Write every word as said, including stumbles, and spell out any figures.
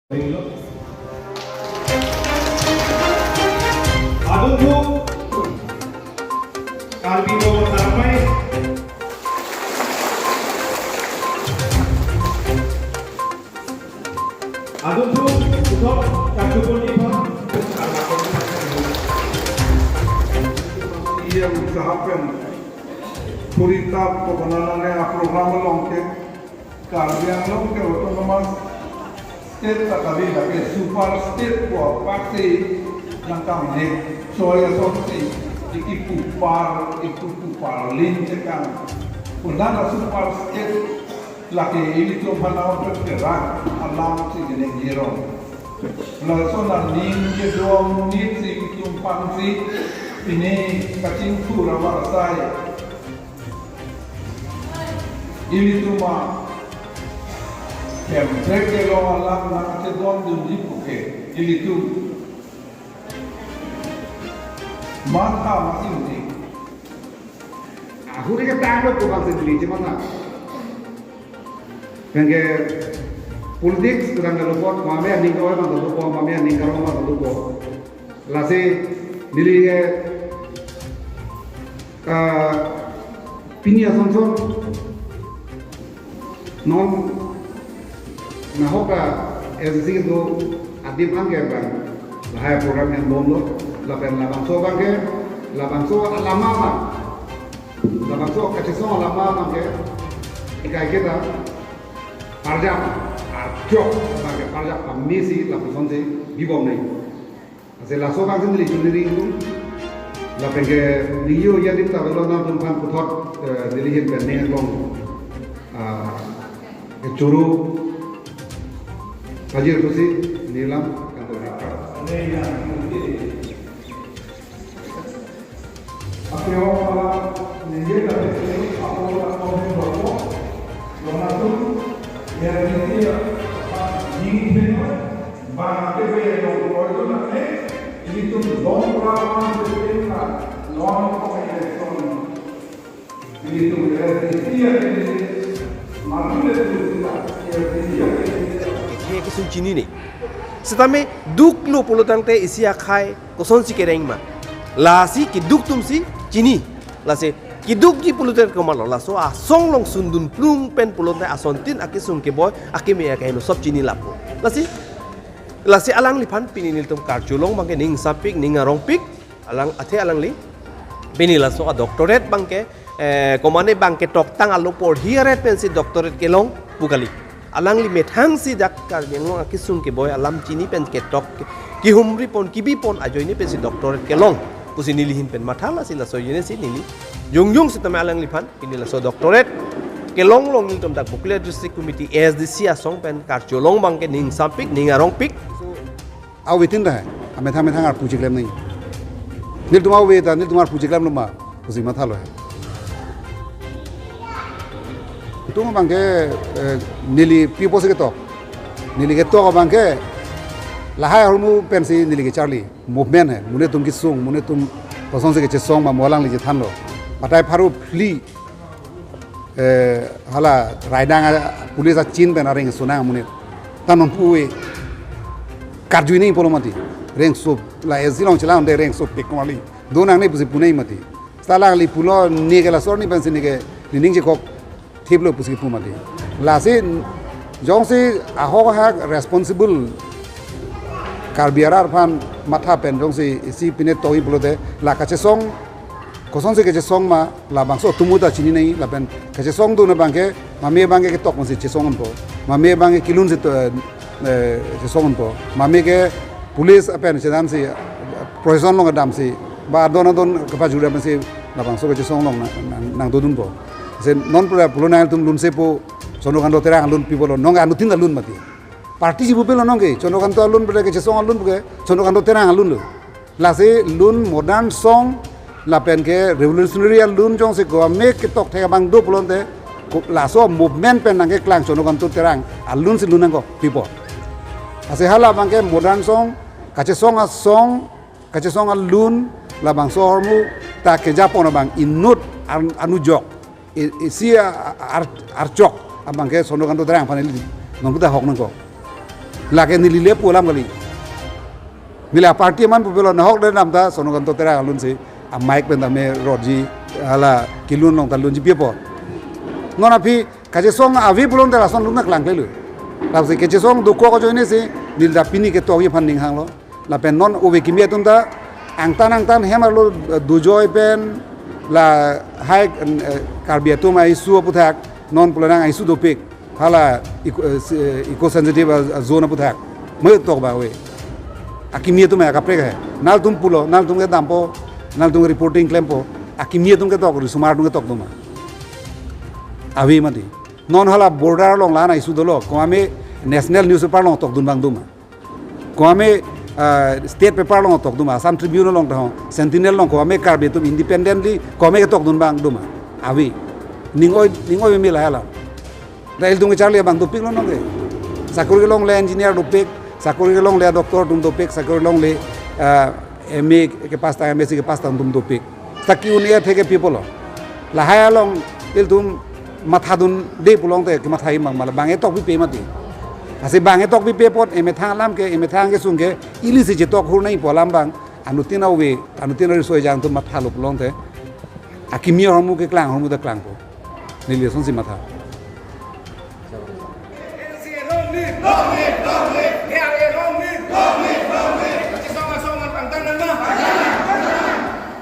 Adungphu Karbi Anglong Tarmai. Adungphu puthot kachupon ipha. Iya usahakan purita pokona nane a program along ke Karbi Anglong ke autonomous state ta kali lake super state ko paksi nangkang ne choi asonsi iki kupar iku kupar lin tekang. Undang super state lake ilitum hana otot kerang alam si gene girong. Laso na ning kedom nit si itum pangsi ini kachingthur avarsai. Ilitum a Hemprek kelong alam nangchedondunji puke ilitum matha masing di. Ahuri ke tanglo ko bang sendiri cuman na. Kan ke politics kurang kalau buat mame aning kau emang kalau buat mame aning kalau emang kalau buat. Lasi neli ke, ah, pini asonson non nahok ta S D C do adim angke bang lahai program yang bomlo lapen labangso bangke labangso alama bang labangso kachesong alama bangke ikai kita parjap arjok bangke parjap amisi lapuson si bibom nai. Ase laso bang sendiri chuniri itu. Lapen ke video ya dik ta belo na tum pan puthot, eh, neli hin pen ning long. Ah, ke churu pajir pusi nilam kanto ni. Ape o pala ningje la pese apo la kome bako. Lona tu ya niti ya ningje no. Bang ke be long proyojon ne, ilitum long program de na long ko election. Ilitum S D C ya ke malu le tu sila, S D C ya ke. Ye ke sun chini ne. Setame duklo pulotangte isi akhai kosonsi kereng ma. Lasi keduk atumsi chini. Lasi kedukji pulote komatlo laso asong along sundun plung pen pulote asontin akesung keboi akeme akeheno sob chini lapu. Lasi lasi alangliphan pini nelitum karjulong bangke ning sampik ning arongpik. Alang athe alangli pini laso a doctorate bangke, eh, komane bangke toktang alo porhi aret pensi doctorate kelong pu kali. Alangli methangsi dak Karbi Anglong akesung keboi alam chini pen ketok kehumri pon kebi pon ajoine pensi doctorate kelong pusi neli hin pen matha lasi laso jene si neli jongjong setame alangliphan pini laso doctorate kelong long nelitum dak Bokolia District Committee S D C asong pen karjulong bangke ning sampik ning arongpik. Awetin dah, amethang methang arpu chiklem nai. Nelitum awe ta, nelitum arpu chiklem loma, pusi mathalo. Itum bangke, eh, neli pipo si ketok. Neli ketok bangke, lahai ahormu pensi neli kecharli. Movement he, monit atum kesung, monit atum kosonsi kechesong ma mo alangli chethanlo. Batai pharo phli eh, hala raidang a police achin pen areng sunang amonit. Tanon puwe karjui ni polo mati. Rengso la S D C along chelang de rengso pik kumali. Donang ni pusi punai mati. Seta alangli pulo ne ke laso arni pensi ne ke nining chekok thiplo pusi pu mati. Lasi jongsi ahok ahak responsible Karbi arat aphan matha pen jongsi isi pine tohi pulote la kachesong kosonsi kachesong ma labangso atum ta chini nai lapen kachesongdun abangke mame abangke ketok pensi chesong unpo. Mame abangke kelun si to, eh, chesong unpo. Mame ke police apen chedansi, eh, protection along kedamsi ba adon adon kepajura pensi labangso kachesong along nang, nang, nangdodunpo. Si non pura pulo nangtum lunsepo Chandrakanta Terang alun pipolo nong anuttin alun mati. Party si bupelo nong ke Chandrakanta alun pura kachesong alun puke Chandrakanta Terang alunlo. Lasi lun modern song lapen ke revolutionary alun jongsi ko ame ketok thek abang do pulote ko laso movement pen nangkeklang Chandrakanta Terang alunsi lun nangkok pipo. Lasi hala abangke modern song, kachesong asong, kachesong alun, labangso ahormu ta kejapon abang inut an-, anujok. I-, isi a-, a-, ar-, archok abangke Chandrakanta Terang aphan ili nonputa hok nangkok. Lake neli le pu alam kali. Neli a party aman pu pulo, nahok de nam ta Sonakanta Terang alun si a mic pen ta me rodji, hala kelun along ta lunji pi apot. Non aphi kachesong ave pulote lason lun ta klangklelo. Lasi kachesong dokok ajoine si neli ta pini ketokji aphan ning hanglo. Lapen non ove kimi atum ta angtan angtan hem arlo, eh, dujoi pen lahai, eh, Karbi atum a-issue aputhak non pulo nang a-issue dopik. Hala eco, eh, si, eh, eco sensitive a, a zone aputhak. Mo tok ba ove. Akimi atum ya kaprek he. Nangtum pulo, nangtum kedampo, nangtum reporting klempo. Akimi atum ketok, risomar atum ketok do ma? Ave mati. Non hala border along la-an a-issue dolo. Komat me national newspaper along tokdun abang do ma? Komat me, ah, state paper along tok do ma? Assam Tribune along ta ho, Sentinel along komat me Karbi atum independently komat me ketokdun abang do ma? Ave. Ning oi, ning oi me lahai alam. Dak ilitum kecharli abang dopiklo non ke. Sakori kelongle engineer dopik, sakori kelongle doctor atum dopik, sakori kelongle, ah, M A kepass ta, M S C kepass ta atum dopik. Seta ke-un-e athe ke pi apotlo? Lahai along ilitum mathadunde pulote kematha imang mala bang etok pipe mati. Lasi bang etok pipe apot emethang alam ke, emethang kesung ke ili si chetok hur nangji pu alam abang anuttin ave, anuttin ariso ejang atum mathalo pulote akimi ahormu keklang ahormu ta klangpo. Neli lasonsi matha.